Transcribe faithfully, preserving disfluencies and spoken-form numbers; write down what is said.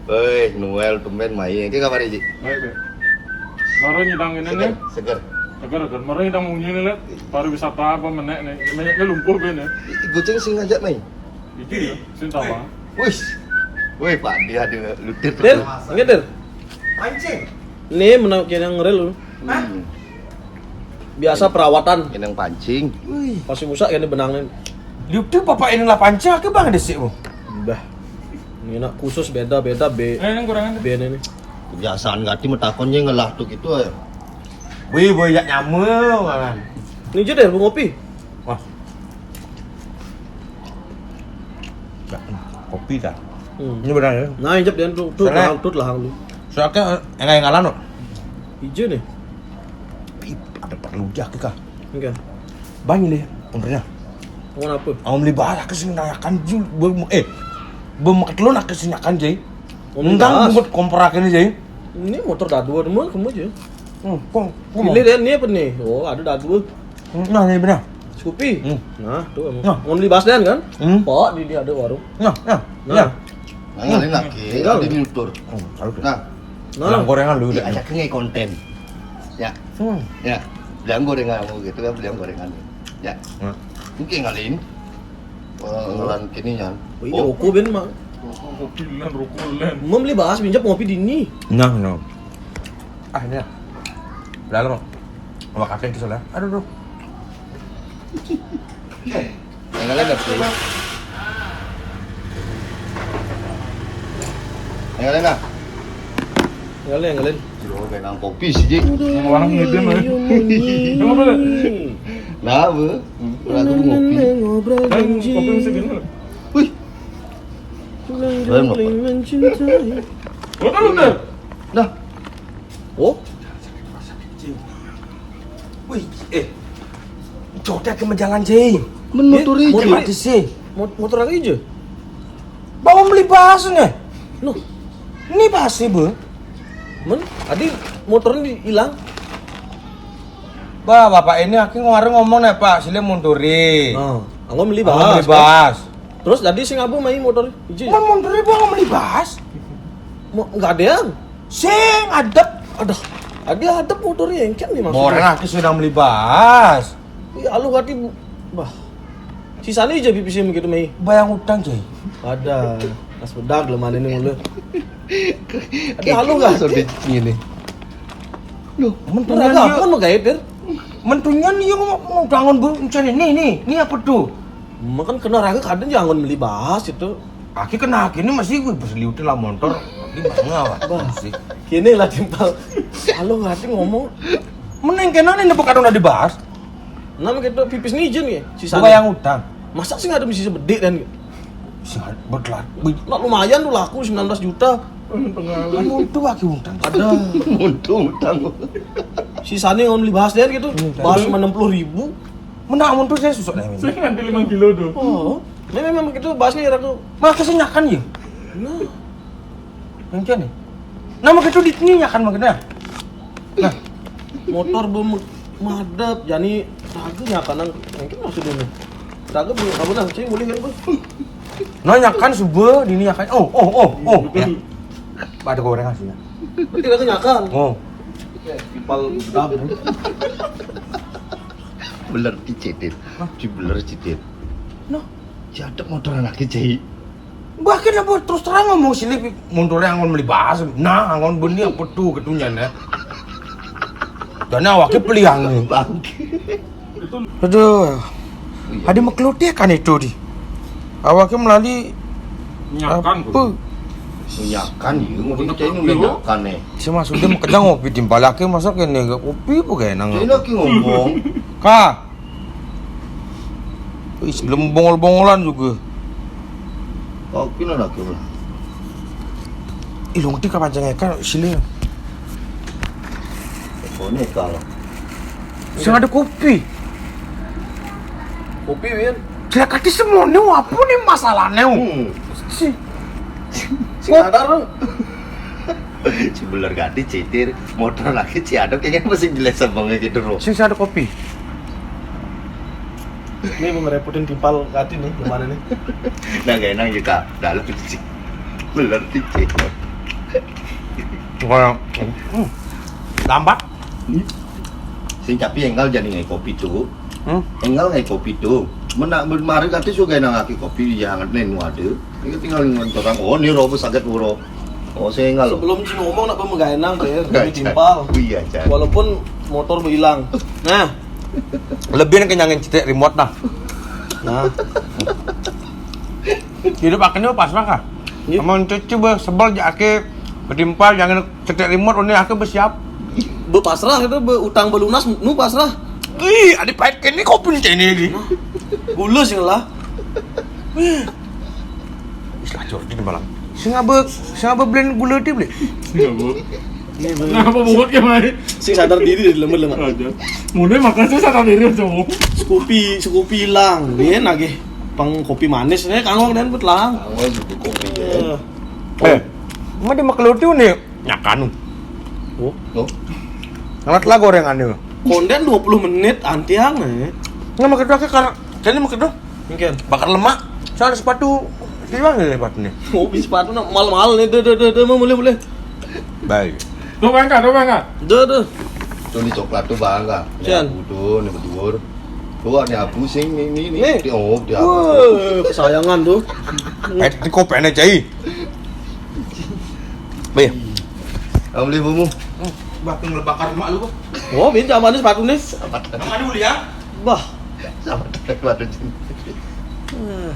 Woi, Noel tumben main. Ki kabar, Ji? Baik, baik. Baru nyidang ini nih. Seger, seger. Seger, seger. Baru nyidang munyi nih, lihat. Pariwisata apa menek nih? Menek nih lumpuh ben ya. Ih, Goceng sing ngajak main. Iki ya, sing sama. Wis. Woi, Pak, dia ada lutir. Dir, nggih, Dir. Pancing. Nih, menang kene ngerel lu. Hah? Hmm. Biasa perawatan. Ini yang pancing. Wih. Pasti musak ini benangnya. Liup tuh bapak ini lah pancing, aku bang dhisik, Bu. Bah. Ini nak khusus beda-beda be. Eh, yang kurang ada. Be ini. Kebiasaan gati metakonnya ngelah tuh gitu ya. Wih, boy, yak nyamuk, kan. Ini aja deh, Bu, ngopi. Wah. Ya, kopi dah. Hmm. Ini benar ya? Nah, injek dia tuh, tuh Soalnya- lah, tuh lah lu. Soalnya enggak yang ngalah, no. Ijo nih. Ih, ada perlu jah kah? Enggak. Banyak deh, umurnya. Mau apa? Mau beli barang ke sini nanyakan jul, belum eh, belum ketelun ke sini akan, Jay. Mau beli Endang barang. Buat kompor akhirnya, Jay. Ini motor dadua teman kamu aja. Hmm, kok, kok Pilih mau? Deh, ini apa nih? Oh, ada dadua. Hmm, nah, ini benar. Scoopy. Hmm. Nah, tuh kamu. Nah. Mau beli Basden kan? Hmm. Pak, di, di ada warung. Nah, nah. Nah. Nah. Nah, ini lagi. Tinggal. Ada di motor. Hmm, oke. Nah. Nah. Yang gorengan lu Iya, udah. Ajak nge konten. Ya. Hmm. Ya. Bilang gorengan kamu gitu kan, bilang gorengan. Ya. Nah. Mungkin ngalin. Eh, ngelan kini, Nyan. Oh, iya, Oh. Rokok ben, Mang. Rokok, kopi, len, rokok, len. Mau beli bahas, pinjam ngopi di ini. Nah, no. Ah, ini ya. Dalam, Mak. Sama kakek itu soalnya. Aduh, aduh. Yang lain apa sih? Yang lain ah? Yang lain, yang lain. Lo kayak nang kopi sih, Ji. Yang orang ngidem, eh. Emang bener? Nah, Bu. Lagu ngopi. Ngobrol Dan janji. Kopi mesti gini loh. Wih. Pulang Keren, Bapak. Dongeng mencintai. Lo kan udah. Nah. Oh? Wih, eh. Jodoh ke jalan, Jay. Men motor Dia aja. Motor mati sih. Mot- motor aku aja. Bawa beli bahas nih. Loh, ini bahas sih, Bu. Men, adi motornya hilang. Bah, bapak ini aku kemarin ngomong nih, Pak, sile munduri. Nah, aku beli Aku bahas. Beli Kan? Bahas. Terus tadi sing abu main motor iji. Mau munduri, Bang, beli bahas. Mau enggak ada yang. Sing adep. Aduh, tadi adep motornya yang kan nih maksudnya. Orang aku sudah beli bahas. Iya, lu kati bah. Sisanya aja pipis yang begitu mai. Bayang utang, Jay. Ada. Mas bedak lu mana ini mulu. Ada halu nggak? Sudah gini. Loh, mentunyan dia. Apa mau gaib, Pir? Mentunyan dia mau, mau bangun bu, mencari nih, nih, nih apa tuh? Makan kena raga kadang jangan beli bahas itu. Aki kena aki ini masih gue beli util lah motor. Di mana, Pak? Bah. Sih. Kini lah timpal. Kalau ngerti ngomong. Meneng kena nih bukan udah dibahas. Nama kita pipis nih izin ya. Sisanya. Bukan yang utang. Masa sih nggak ada misi sebedik dan gitu? Sih, bekelar. Nah, lumayan tuh laku sembilan belas juta. Pengalaman. Muntu aki utang. Ada. Muntu utang. Sisanya ngon beli bahas deh gitu. Hmm, bahas cuma enam puluh ribu. Menang muntu saya susuk deh. Saya nganti lima kilo tuh. Oh. Ini memang gitu bahasnya ya aku. Malah kesenyakan ya. Nah. Mungkin nih. Nama gitu di sini nyakan maksudnya. Nah, motor belum madep, jadi ragu nyakanan mungkin maksudnya nih. Ragu belum apa nah, saya boleh kan, Bang? Nah, nyakan subuh, dini nyakan. Oh, oh, oh, oh. Ya. Ada gorengan sih ya. Berarti ragu nyakan. Oh. Pal dabu. Beler dicitit. Hah? Di beler citit. Noh. Jadep motor anak kecil. Bahkan apa terus terang ngomong sini mundurnya angon beli bahas. Nah, angon benih apa tuh ketunya nah. Dan awaknya peliang. Bangke. Aduh. Iya. Ada mekluti kan itu di. Awaknya melali Nyakan apa? Nyakan ya, mau dicari nyakan nih. Saya maksudnya mau kedang ngopi timpal lagi masa kene enggak kopi apa kayak nang. Saya lagi ngomong. Kah? Wih, sebelum bongol-bongolan juga. Kopi lah lagi lah. Ih, lu ngerti kapan jangan kan sini. Pokoknya kalau Sing ada kopi. Kopi, Win. Jelek hati semua nih, apa nih masalahnya? Hmm. Si Si sadar lu. Si beler ganti citir, motor lagi si Adok kayaknya masih jelas abangnya gitu loh. Sing ada kopi. Ini mau ngerepotin timpal kati nih, gimana nih? Nah, gak enak juga. Dalam sih. Beler sih. Lambat. Sing tapi enggal jani ngai kopi tu. Hmm? Enggal ngai kopi tu. Mena mari kati sugai nang aki kopi dia hangat nen wade. Ini tinggal ngan orang, oh, ni robo sakit uro. Oh, sing enggal. Sebelum ci ngomong nak pemegai nang, Ber, timpal. Iya, Jan. Walaupun motor berhilang. Nah, lebih kenyangin cetek remote dah. Nah. Hidup akhirnya pasrah kah? Iya. Amun cucu be sebel jake betimpal, jangan cetek remote, ini aku bersiap. Be pasrah itu, be utang belunas, nu pasrah. Ih, ada pahit kene kau pun kene di. Gula sih lah. Wis lah Jordi malam. Sing abe, sing abe blend gula ti beli. Enggak, Bu. Kenapa bungut kayak mana? Sing sadar diri dari lemah-lemah. Aja. Mulai makan saya sadar diri, cowok. Sekopi, sekopi hilang. Dia nagih pang kopi manis nih, kanggo dan bet lang. Awal juga kopi ya. Eh, Eh, mau dia makan roti nih, nyakan. Oh, Loh, Ngelat lah gorengannya. Konden dua puluh menit antiang nih. Nggak makan doang kan, kayaknya makan doang. Mungkin. Bakar lemak. Soalnya sepatu, di mana nih sepatunya? Kopi sepatu nak mal-mal nih, deh, deh, deh, deh, mau boleh, boleh. Baik. Tuh bangka, tuh bangka. Deh, deh. Coli coklat tuh bangga. Jan. Udah, nih berdua. Tuh, ini abu sing, ini, ini, ini. Nih. Di, oh, di abu. Wah, kesayangan tuh. Eh, ini kopi enak cai. Beh, Kamu beli bumu. Bakal ngelebakar emak lu. Oh, minta mana sepatu nih? Emang ada ulian? Bah. Sama dengan sepatu jenis. Eh,